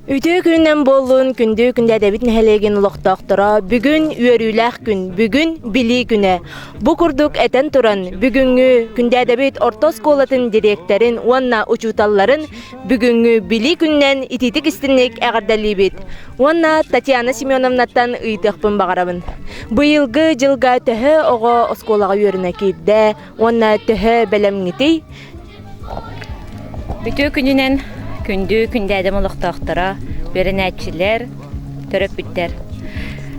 Үтүө күнүнэн буоллун, күндү Күндээдэбит нэһилиэгин олохтоохторо. Бүгүн үөрүүлээх күн, бүгүн Билии күнэ. Бу курдук этэн туран, бүгүҥҥү Күндээдэбит орто оскуолатын дириэктэрин уонна учууталларын бүгүҥҥү Билии күнүнэн итиитик истинник эҕэрдэлиибит. Уонна Татьяна Семеновнаттан ыйытыахпын баҕарабын. Быйылгы дьылга төһө оҕо оскуолаҕа үөрэнэ киирдэ уонна төһө бэлэмҥитий? Бүтүө күнүнэн күндү Күндээдэм олохтоохторо, үөрэнээччилэр, төрөппүттэр.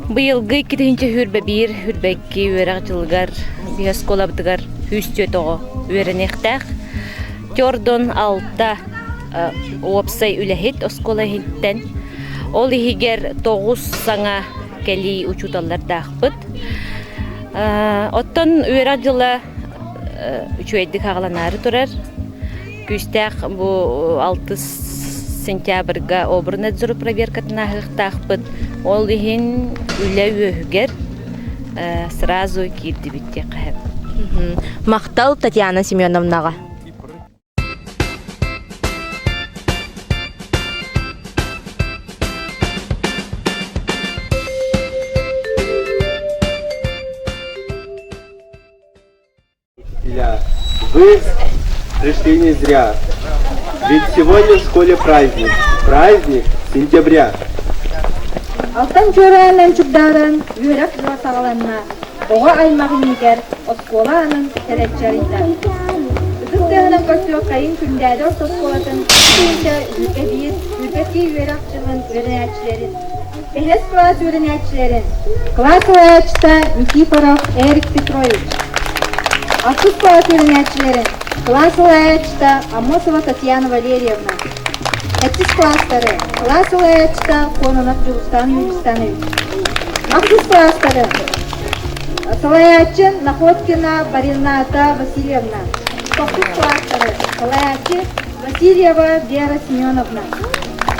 Быйылгы 2021 үрбэкки үөрэх дьылыгар биһи оскуолабытыгар 104 оҕо үөрэниэхтээх. Төрдөн алта уопсай үлэһит оскуола иһиттэн. Ол иһигэр тоҕус саҥа кэлии учууталлардаахпыт. Оттон үөрэх дьыла үчүгэйдик аҕаланаары турар. Күүстээх бу алтыс сентябрьга обрнадзор проверкатын ааһыахтаахпыт. Ол иһин үлэ үөһүгэр сразу киирдибит диэххэ сөп. Махтал Татьяна Семеновнаҕа. Учителя, вы пришли не зря. Ведь сегодня в школе праздник. Праздник сентября. Алтан чуораанынан чугдааран үөрэх дьыла саҕаланна. Оҕо аймах иннигэр оскуола аанын тэлэччи арыйда. Ытыс тыаһынан көрсүөххэйин Күндээдэ орто оскуолатын тыһыынча үүкэ биир, үүкэ икки үөрэх дьылын үөрэнээччилэрин, бэһис кылаас үөрэнээччилэрин, кылаас салайааччыта Никифоров Эрик Петрович, ахсыс кылаас үөрэнээччилэрин, кылаас салайааччыта Аммосова Татьяна Валерьевна, Сэттис кылаастары кылаас салайааччыта Кононов Дьулустаан Юристанович. Ахсыс кылаастары салайааччы Находкина Барината Васильевна. Тохсус кылаастары салайааччы Васильева Вера Семеновна.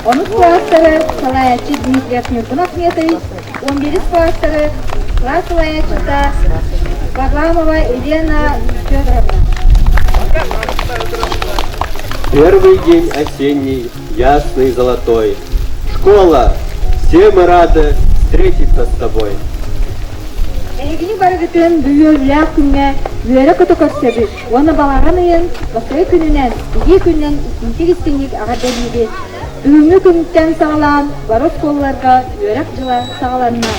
Онус кылаастары салайааччы Дмитриев Ньургун Ахметович. 11 кылаастары кылаас салайааччыта Варламова Елена Федоровна. Первый день осенний, ясный золотой. Школа, все мы рады встретиться с тобой. Эһигини барыгытын бүлүүлээх күҥҥэ үөрэ-көтө көрсөбүт уонна балаҕан ыйын бастакы күнүнэн, илии күнүнэн истиҥник-истиҥник эҕэрдэлиибит. Бүгүҥҥү күнтэн саҕалаан бары оскуолаларга үөрэх дьыла саҕаланна.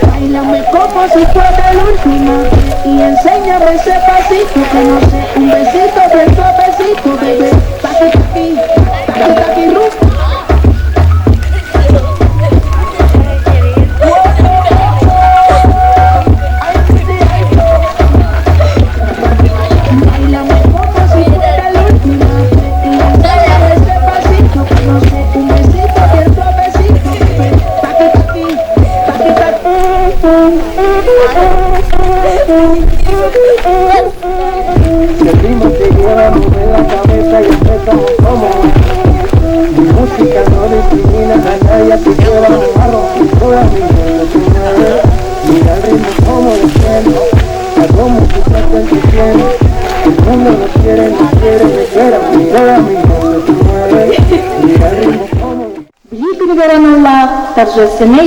Báilame como si fuera la última y enséñame ese pasito que no sé, un besito bien suavecito, bebé, pa' que taqui, pa' que taqui ru. Báilame como si fuera la última y enséñame ese pasito que no sé, un besito bien suavecito, bebé, pa' que taqui, pa' que taqui. Si el ritmo te lleva a mover la cabeza y cómo, cómo. Mi música no discrimina a nadie, así que vamos a romper toda mi mundo se mueve. Mira el ritmo como lo siento, hago música con tu piel. El mundo no quiere, no quiere, me quiere, mira mi mundo se mueve. Mira el ritmo como lo Билии күнүгэр аналлаах торжественнай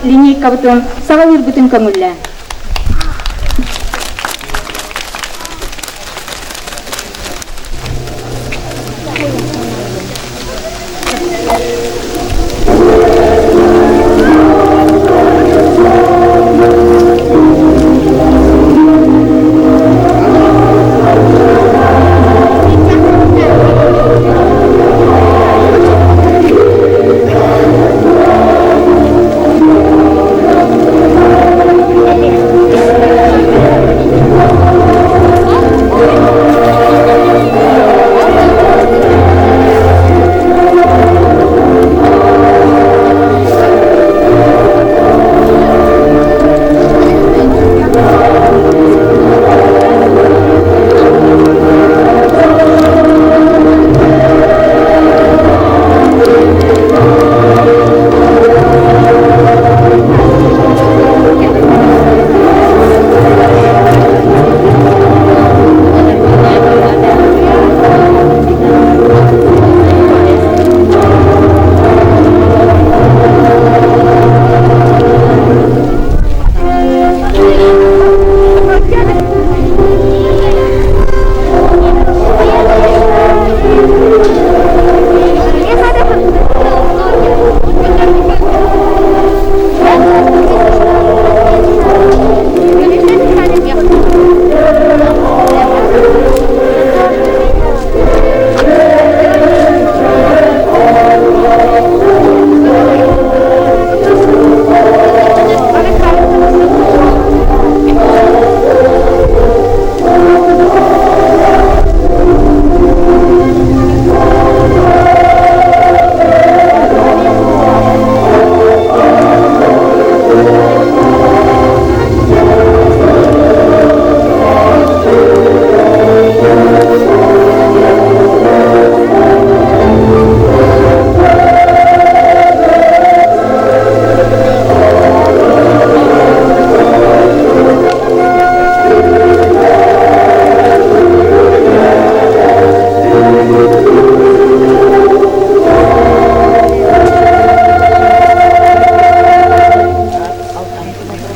линейкабытын саҕалыырбытын көҥүллээн.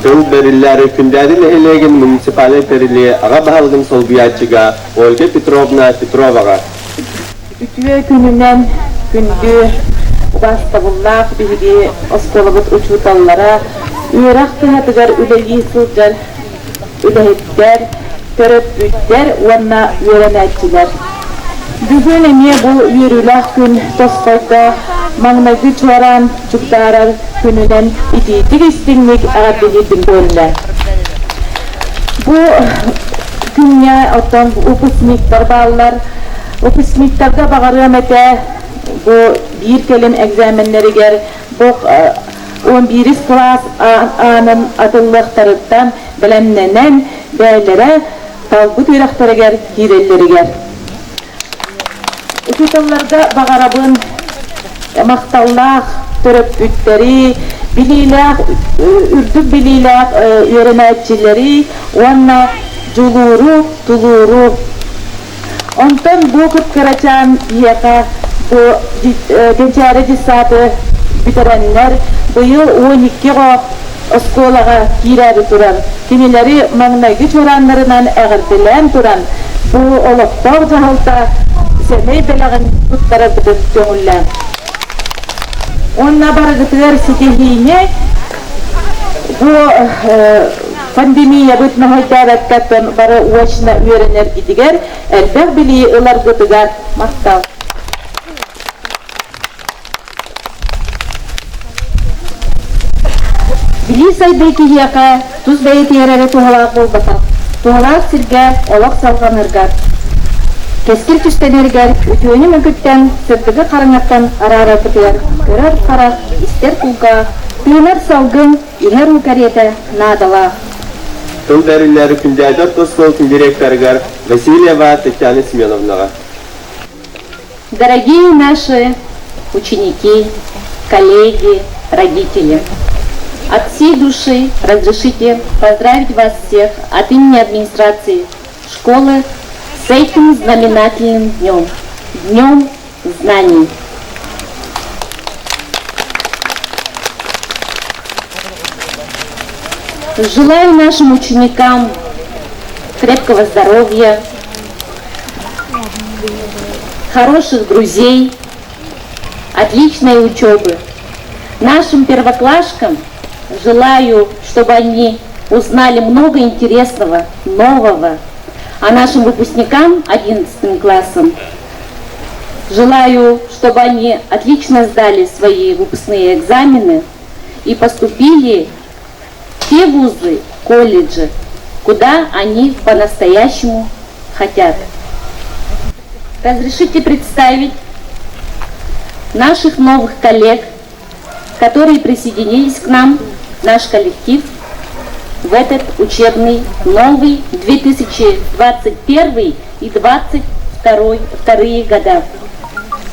Тыл бэриллээри Күндээди нэһилиэгин муниципальнай тэрилии аҕа баһылыгын солбуйааччыга Ольга Петровна Петроваҕа. Үтүө күнүнэн күндү убаастабыллаах биһиги оскуолабыт учууталлара, үөрэх кыһатыгар үлэлии сылдьар үлэһиттэр, төрөппүттэр уонна үөрэнээччилэр. Бүгүн эмиэ бу үөрүүлээх күн тосхойго маҥнайгы чуораан чугдаарар күнүнэн итиитик-истиҥник эҕэрдэлиирбин көҥүллээ. Бу күҥҥэ оттон выпускниктар бааллар. Выпускниктарга баҕарыам этэ бу биир кэлим экзаменнэригэр бу 11 кылаас аанын атыллыахтарыттан бэлэмнэнэн бэйэлэрэ талбыт үөрэхтэригэр киирэллэригэр. Учууталларга баҕарабын махталлаах төрөппүттэри, билиилээх, үрдүк билиилээх үөрэнээччилэри уонна дьулууру, тулууру. Онтон бу кып-кырачаан киһиэхэ бу Кэнчээри дьыссааты бүтэрэннэр быйыл 12 оҕо оскуолаҕа киирээри турар. Кинилэри маҥнайгы чуорааннарынан эҕэрдэлээн туран, бу олохтоох дьаһалта сэмэй бэлэҕин туттарарбытын көҥүллээн. Уонна барыгытыгар ситиһиини бу пандемиябыт мэһэйдээбэккэттэн бары очно үөрэнэргитигэр, элбэх билии ыларгытыгар махтал. Билии сайдыы киһиэхэ тус бэйэтигэр эрэ туһалаах буолбатах, туһалаах сиргэ олох салҕанаргар, кэскил түстэнэригэр үтүөнү мөкүттэн, сырдыгы хараҥаттан араарарбытыгар көрөр харах, истэр кулгаах, тыынар салгын, иһэр уу кэриэтэ наадалаах. Тыл бэриллэр Күндээдэ орто оскуолатын директорыгар Васильева Татьяна Семеновнаҕа. Дорогие наши ученики, коллеги, родители, от всей души разрешите поздравить вас всех от имени администрации школы с этим знаменательным днем, Днем знаний. Желаю нашим ученикам крепкого здоровья, хороших друзей, отличной учебы. Нашим первоклашкам желаю, чтобы они узнали много интересного, нового. А нашим выпускникам 11 классом желаю, чтобы они отлично сдали свои выпускные экзамены и поступили в те вузы, колледжи, куда они по-настоящему хотят. Разрешите представить наших новых коллег, которые присоединились к нам, наш коллектив, в этот учебный новый 2021 и 2022 вторые года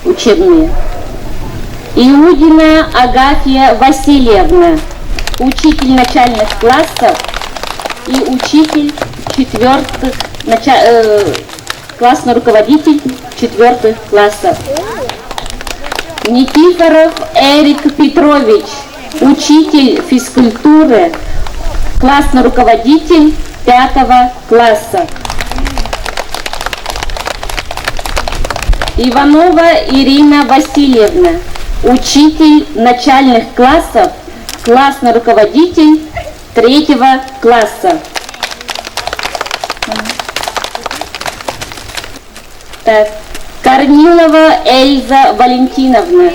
учебные. Иудина Агафья Васильевна, учитель начальных классов и учитель четвертых, нача, э, классный руководитель четвертых классов. Никифоров Эрик Петрович, учитель физкультуры, классный руководитель пятого класса. Иванова Ирина Васильевна, учитель начальных классов, классный руководитель третьего класса. Так. Корнилова Эльза Валентиновна,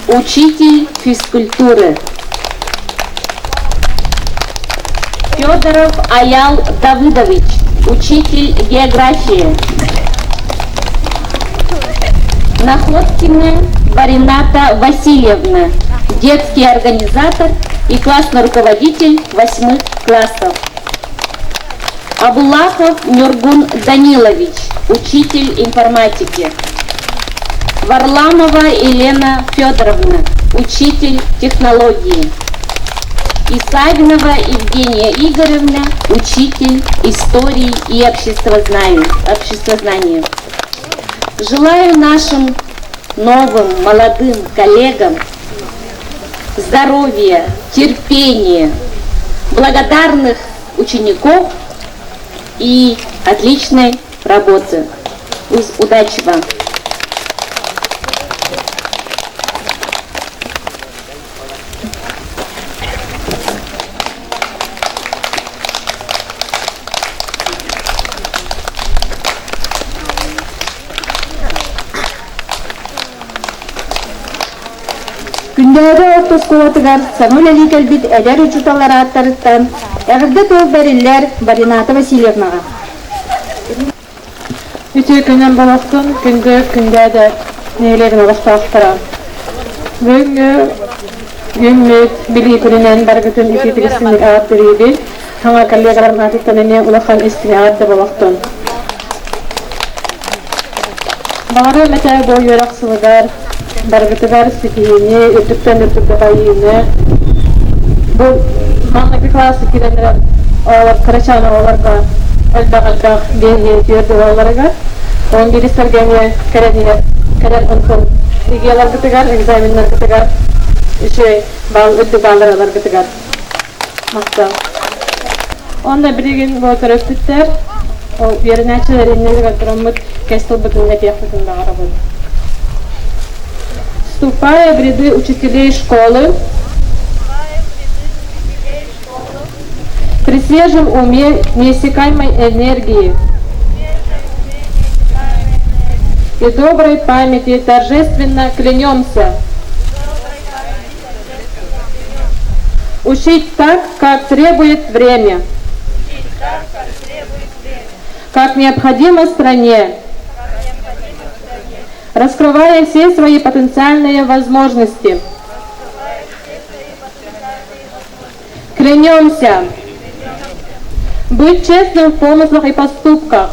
учитель физкультуры. Федоров Аял Давыдович, учитель географии. Находкина Варината Васильевна, детский организатор и классный руководитель восьмых классов. Абулахов Нюргун Данилович, учитель информатики. Варламова Елена Федоровна, учитель технологии. Исавинова Евгения Игоревна, учитель истории и обществознания. обществознания. Желаю нашим новым молодым коллегам здоровья, терпения, благодарных учеников и отличной работы. Удачи вам! Күндээдэ орто оскуолатыгар саҥа үлэлии кэлбит эдэр учууталлар ааттарыттан эҕэрдэ тыл бэриллэр Барината Васильевнаҕа. Үтүө күнүн болохтун күндү Күндээдэ нэһилиэгин олохтоохторо. Бүгүҥҥү күммүт билии күнүнэн барыгытын итиитик истиҥник ааттыырбит. Саҥа коллегаларым аатыттан эмиэ улахан истиҥ эҕэрдэ болохтун. Баҕарыам этэ бу үөрэх сылыгар барыгытыгар ситиһиини, үрдүктэн үрдүккэ байыыны. Бу маҥнайгы кылааска киирэн эрэр оҕолор кырачаан оҕолорго элбэх-элбэх биэһи түөрт оҕолоругар он биирис сэргэҥҥэ кэлэн иһэр кэлэн онтон ЕГЭларгытыгар, экзаменнаргытыгар үчүгэй баал үрдүк бааллары ыларгытыгар махтал. Онно билигин бу төрөппүттэр ол үөрэнээччилэр иннилэригэр тураммыт кэс тылбытын этиэхпитин баҕарабын. Вступая в ряды учителей школы, при свежем уме неиссякаемой энергии и доброй памяти торжественно клянемся учить так, как требует время, как необходимо стране, раскрывая все свои потенциальные возможности. Клянемся быть честным в помыслах и поступках,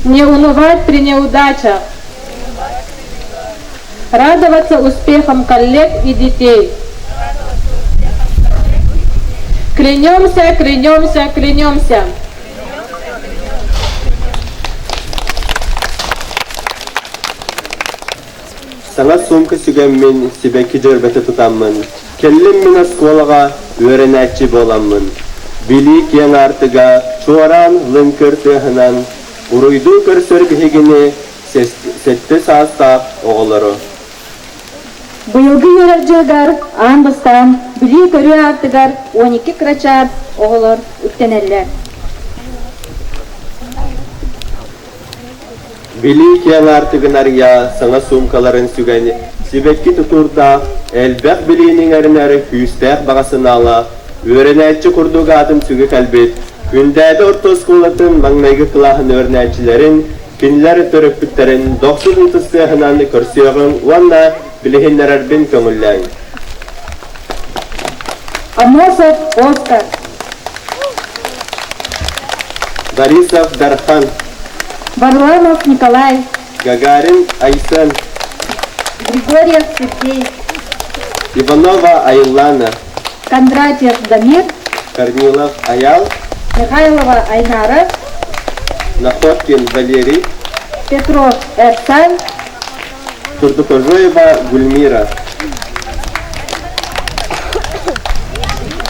Не унывать при неудачах. Радоваться успехам коллег и детей. Клянемся, клянемся, клянемся. Саҥа суумка сүгэммин, сибэкки дьөрбөтө тутаммын, кэллим мин оскуолаҕа үөрэнээччи буоламмын. Билии киэҥ аартыга чуораан лыҥкыр тыаһынан уруйдуу көрсөр биһигини сэттэ саастаах оҕолору. Быйылгы үөрэх дьылыгар аан бастаан билии-көрүү аартыгар 12 кырачаан оҕолор үктэнэллэр. Билии киэҥ аартыгын арыйа саҥа суумкаларын сүгэн, сибэкки тутуурдаах, элбэх билиини иҥэринэр күүстээх баҕа санаалаах, үөрэнээччи курдук аатын сүгэ кэлбит Күндээдэ орто оскуолатын маҥнайгы кылааһын үөрэнээччилэрин, кинилэр төрөппүттэрин дохсун ытыс тыаһынан көрсүөҕүҥ уонна билиһиннэрэрбин көҥүллээҥ. Амосов Оскар. Борисов Дархан. Варламов Николай. Гагарин Айсен. Григорьев Сергей. Иванова Айыллана. Кондратьев Дамир. Корнилов Аял. Михайлова Айнара. Находкин Валерий. Петров Эрсан. Турдукожоева Гульмира.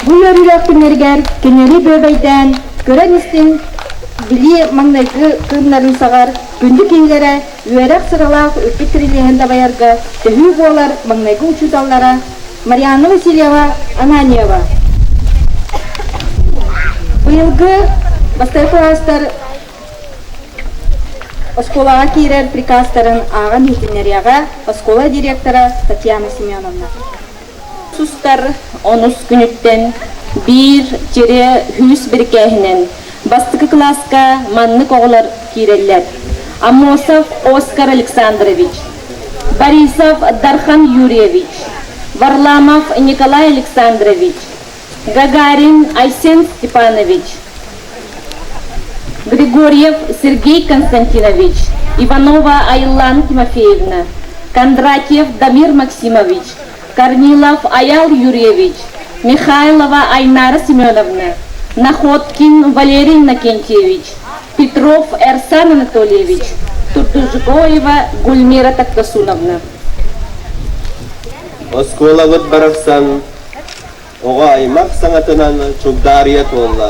Бу үөрүүлээх күннэригэр кинилэри бүөбэйдээн, көрөн-истин билии маҥнайгы кыымнарын саҕар күндү киһилэрэ үөрэх сыралаах үппүт кирилиэһин дабайарга төһүү буолар маҥнайгы учууталлара Марианна Васильева Ананьева. Быйылгы бастакы кылаастар Оскуолаҕа киирэр приказтарын ааҕан иһитиннэриэҕэ оскуола директора Татьяна Семеновна. Сустар онус күнүттэн биир тире үс бирикээһинэн бастакы кылааска маннык оҕолор киирэллэр. Аммосов Оскар Александрович, Борисов Дархан Юрьевич, Варламов Николай Александрович, Гагарин Айсен Степанович, Григорьев Сергей Константинович, Иванова Айыллаана Тимофеевна, Кондратьев Дамир Максимович, Корнилов Аял Юрьевич, Михайлова Айнара Семеновна, Находкин Валерий Иннокентьевич, Петров Эрсан Анатольевич, Туртужгоева Гульмира Тактасуновна. Оскуолабыт барахсан Оҕо аймах саҥатынан чугдаарыйа туолла,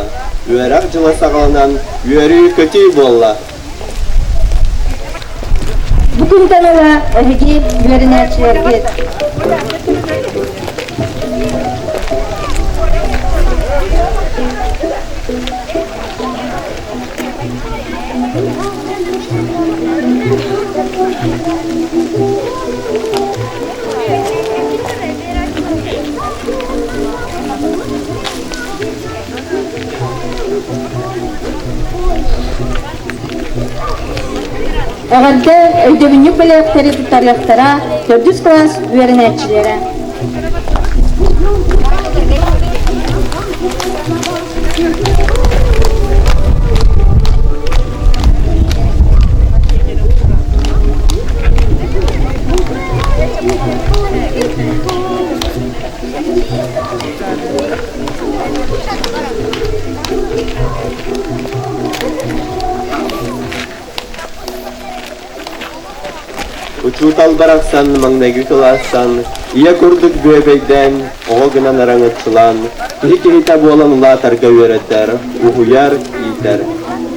үөрэх дьыла саҕаланан үөрүү-көтүү буолла. Бу күнтэн ыла эһиги үөрэнээччилэргит Эҕэрдэ өйдөбүнньүк бэлэхтэри туттарыахтара төрдүс кылаас үөрэнээччилэрэ. Учуутал барахсан маҥнайгы кылаастан ийэ курдук бүөбэйдээн, оҕо гынан араҥаччылаан, киһи киһитэ буолан улаатарга үөрэтэр, уһуйар, иитэр.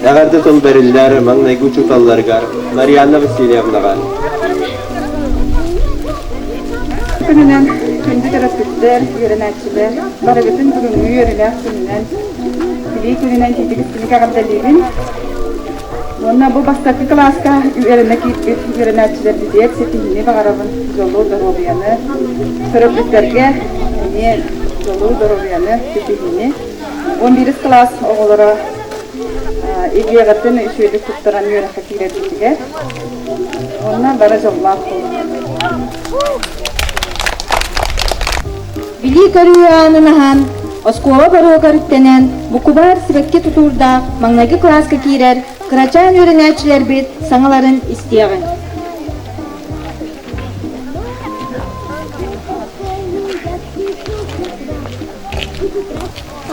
Эҕэрдэ тыл бэриллэр маҥнайгы учууталларыгар Марианна Васильевнаҕа. Күнүнэн күндү төрөппүттэр, үөрэнээччилэр, барыгытын бүгүҥҥү үөрүүлээх күнүнэн, Билии күнүнэн тиийдигит эҕэрдэлиибин. Уонна бу бастакы кылааска үөрэнэ киирбит үөрэнээччилэрбитигэр ситиһиини баҕарабын, дьолу, доруобуйаны, төрөппүттэргэ эмиэ дьолу, доруобуйаны, ситиһиини. 11 кылаас оҕолоро ИГЭ-ҕитин үчүгэйдик туттаран үөрэххэ киирэрбитигэр уонна бары дьоллоох буолуҥ. Билии-көрүү аанын аһан, оскуола боруогар үктэнэн, букубаар сибэкки тутуурдаах маҥнайгы кылааска киирэр. Кырачаан үөрэнээччилэрбит саҥаларын истиэҕиҥ.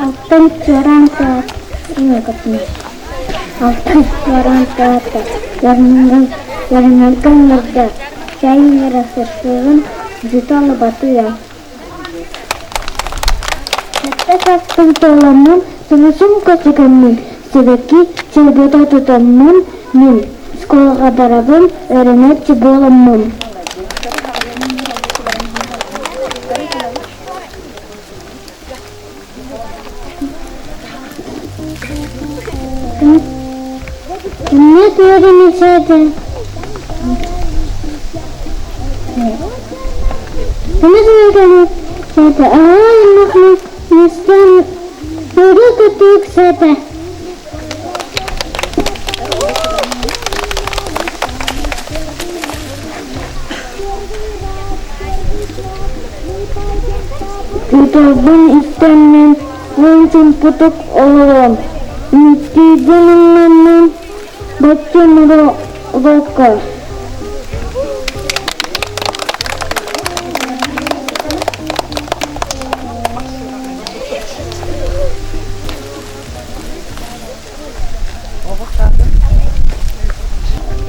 Алтан чуораан Алтан чуораан таата Ярыҥалга ыҥырда, чай ыҥыра сырсыаҕын дьута алыбатыа. Сэттэ сааспын туоламмын, саҥа сумка сүгэммин, сибэкки силбэтэ тутаммын, мин оскуолаҕа барабын, үөрэнээччи буоламмын. Кимҥэ үөрэнээччи Тутарбын истэммин уон чуумпутук олорон, үҥкүүбүн ылламмын бачча морокко.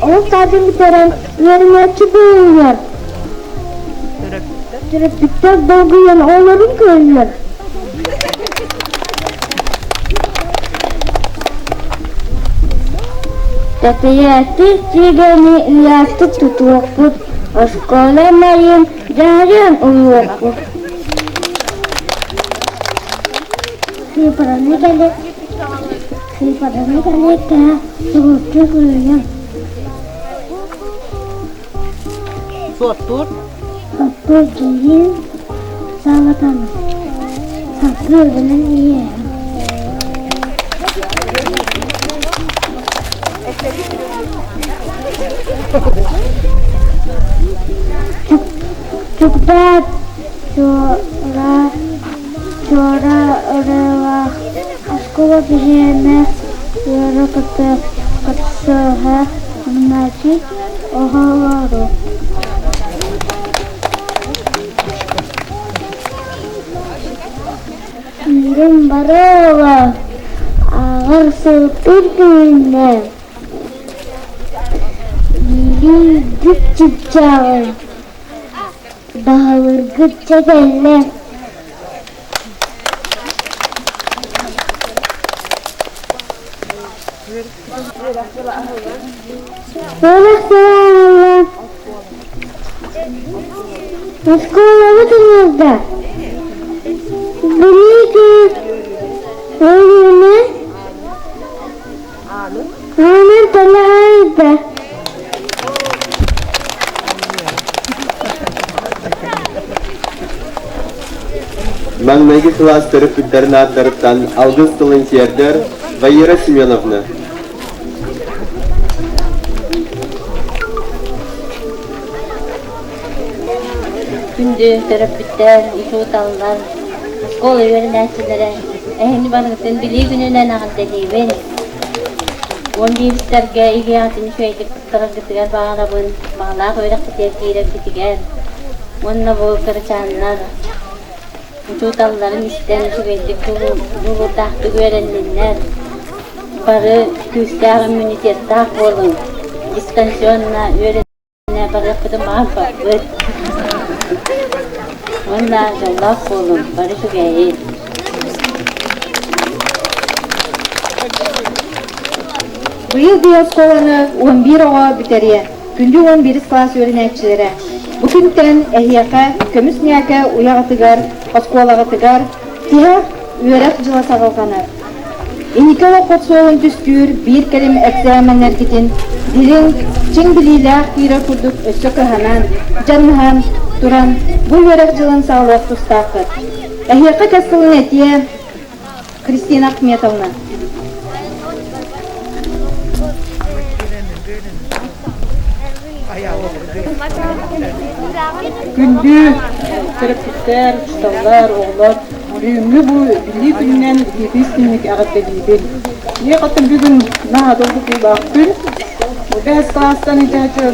Ол саатын бүтэрэн үөрэнээччи буоллулар. Төрөппүттэр долгуйан оҕолорун көрөллөр. Татыйааччы сиигэни ыйаастык тутуохпут, оскуола майын дьаһайан уйуохпут. Сыыпараны кэлэ сыыпараны кэлиэккэ сугуччу кыыһым. Суоттуур? Суоттуур киһи саалатан саппыыр гынан иһиэҕэ. Чугдаат чуора чуора ырыалаах оскуола биһиэнэ ыары кытта көрсүһэ значит оҕолору. Миигин бары оҕо ааҕар сылтыр күнүнэ Билииргит чыпчааҕын Баһылыргыт чэ кэллэ. Үөрэх сыла аһыллан оскуолабыт ыҥырда. Билии күн өлүүнэ аанын төлө арыйда. Маҥнайгы кылаас төрөппүттэрин ааттарыттан алгыс тылын тиэрдэр Ваира Семеновна. Күндү төрөппүттэр, учууталлар, оскуола үөрэнээччилэрэ, эһини барыгытын билии күнүнэн эҕэрдэлиибин. 11-тэргэ илиэҕитин үчүгэйдик туттараргытыгар баҕарабын, баҕалаах үөрэхпитигэр киирэргитигэр уонна бу кырачааннар учууталларын истэн үчүгэйдик дьулуурдаахтык үөрэнниннэр, бары күүстээх иммунитеттаах буолуҥ, дистанционно үөрэнэ барыахпытын баҕарбаппыт. Уонна дьоллоох буолуҥ, бары үчүгэйи. Быйыл быйыл оскуоланы 11 оҕо бүтэриэ, күндү 11 кылаас үөрэнээччилэрэ. Бу күнтэн эһиэхэ көмүс ньээкэ уйаҕытыгар, оскуолаҕытыгар тиһэх үөрэх дьыла саҕаланар. Инники олоххут суолун түстүүр биир кэлим эксээмэннэргитин дириҥ, чиҥ билиилээх киирэр курдук өссө кыһанан, дьаныһан туран бу үөрэх дьылын саҕалыах тустааххыт. Эһиэхэ кэс тылын этиэ Кристина Ахметовна. Күндү төрөппүттэр, учууталлар, оҕолор, бүгүҥҥү бу Билии күнүнэн итии истиҥник эҕэрдэлиибин. Миэхэ бүгүн наһаа долгутуулаах күн. Бэһис класстан иитээччи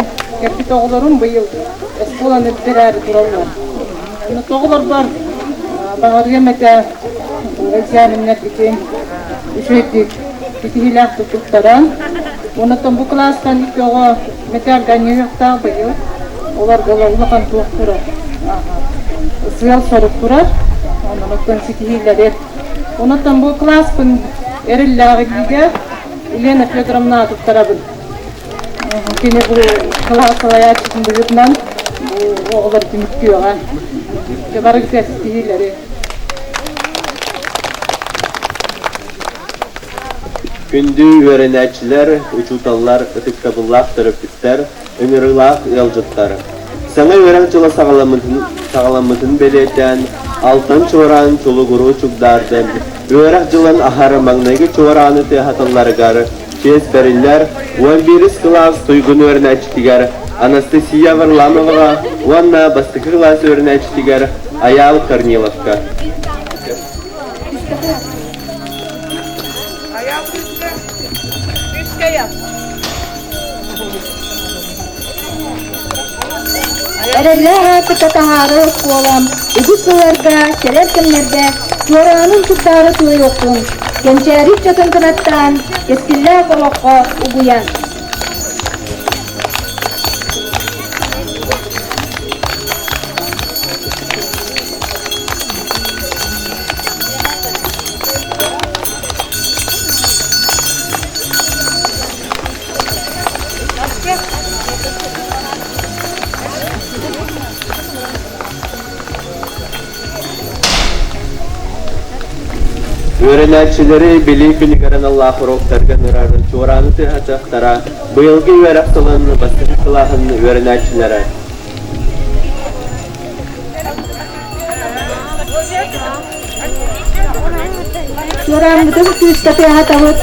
кэлбит оҕолорум быйыл оскуоланы бүтэрээри тураллар. Оҕолорбор баҕарыам этэ экзаменнаргытын үчүгэйдик ситиһиилээх туттаран. Онон бу кылаастан икки оҕо мэтээлгэ анньыахтаах быйыл. Олорго улахан туох турар. Сыал-сорук турар. Онон ситиһиилэри. Онон бу кылааспын эрэллээҕигэ Елена Федоровна туттарабын. Кини бу кылаас салайааччытын быһыытынан бу оҕолор түмүктүөҕэ. Барыгыта ситиһиилэри. Күндү үөрэнээччилэр, учууталлар, ытыктабыллаах төрөппүттэр, ыҥырыылаах ыалдьыттар! Саҥа үөрэх дьыла саҕаламмытын бэлиэтээн, алтан чуораан чулугуруу чугдаардын, үөрэх дьылын аһар маҥнайгы чуорааны тыаһаталларыгар чиэс бэриллэр 11 кылаас туйгун үөрэнээччитигэр Анастасия Варламоваҕа уонна бастакы кылаас үөрэнээччитигэр Айаал Корниловка. Эрэллээх аартыкка таһаары оскуолам үгүс сылларга, кэлэр кэмнэргэ чуораанын чугдаары туойуохпун, кэнчээри ыччатын кынаттаан, кэскиллээх олоххо угуйан. Үөрэнээччилэри Билии күнүгэр аналлаах уруоктарга ыҥырар чуорааны тыаһатыахтара быйылгы үөрэх сылын бастакы кылааһын үөрэнээччилэрэ. Чуорааммытын күүскэ тыаһатабыт.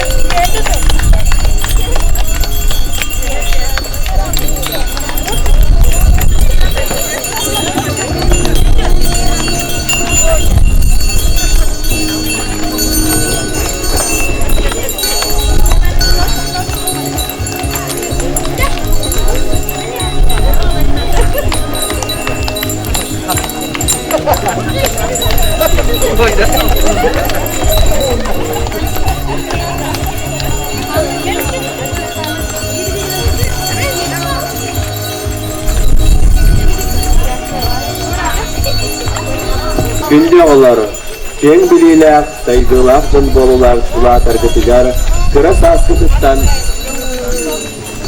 Күндү оҕолор, киэҥ билиилээх, сайдыылаах дьон буолулар улаатаргытыгар кыра сааскытыттан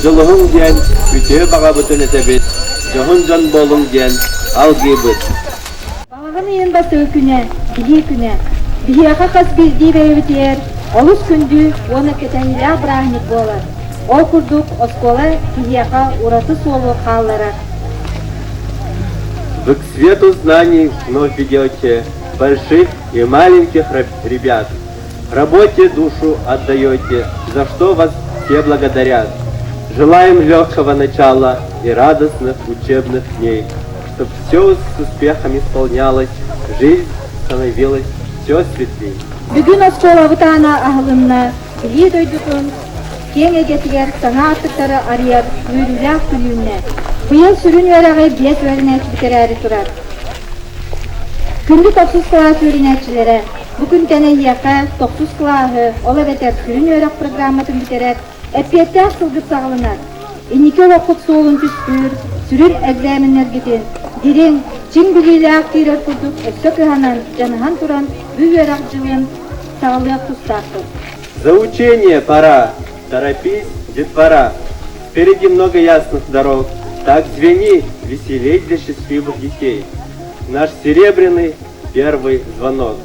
Дьулуһуҥ диэн үтүө баҕабытын этэбит, дьоһун дьон буолуҥ диэн алгыыбыт. Балаҕан ыйын бастакы күнэ, Билии күнэ. Биһиэхэ хас биирдии бэйэбитигэр олус күндү уонна кэтэһиилээх бырааһынньык буолар. Ол курдук оскуола киһиэхэ ураты суолу хаалларар. Вы к свету знаний вновь ведете больших и маленьких ребят. Работе душу отдаете, за что вас все благодарят. Желаем легкого начала и радостных учебных дней, чтоб все с успехом исполнялось, жизнь становилась все светлей. Бүгүн оскуолабыт аана аһылынна, Билии дойдутун киэҥ эйгэтигэр саҥа аартыктары арыйар үөрүүлээх күн үүннэ. Быйыл сүрүн үөрэҕи биэс үөрэнээччи бүтэрээри турар. Күндү тохсус кылаас үөрэнээччилэрэ, Бу күнтэн эйиэхэ тохсус кылааһы, ол эбэтэр сүрүн үөрэх программатын бүтэрэр эппиэттээх сылгыт саҕаланар. Инники олоххут суолун түстүүр сүрүн экзаменнэргитин дириҥ, чиҥ билиилээх киирэр курдук өссө кыһанан, дьаныһан туран бу үөрэх дьылын саҕалыах тустааххыт. За учение пора, торопись, детвора. Впереди много ясных дорог, так звени, веселей для счастливых детей. Наш серебряный первый звонок.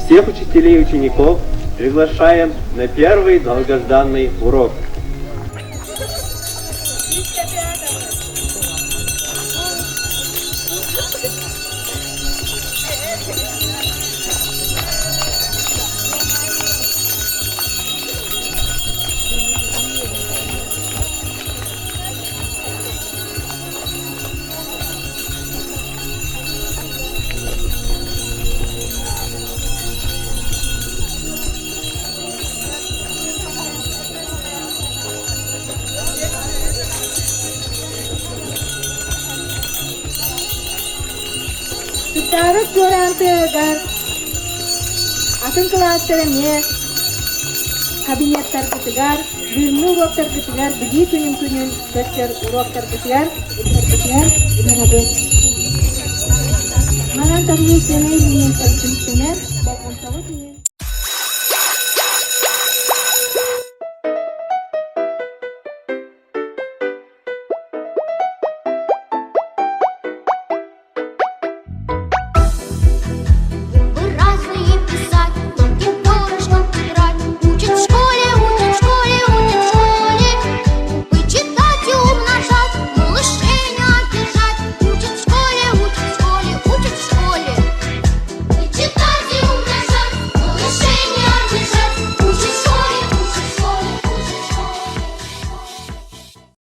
Всех учителей и учеников приглашаем на первый долгожданный урок. Чугдаарар чуораан тыаһыгар атын кылаастар эмиэ кабинеттаргытыгар, бүгүҥҥү уруоктаргытыгар билии күнүн күнүн көрсөр уруоктаргытыгар ыҥырабын. Манан торгуй сэмэй линейка түмүктэнэр, болҕомтоҕут иһин.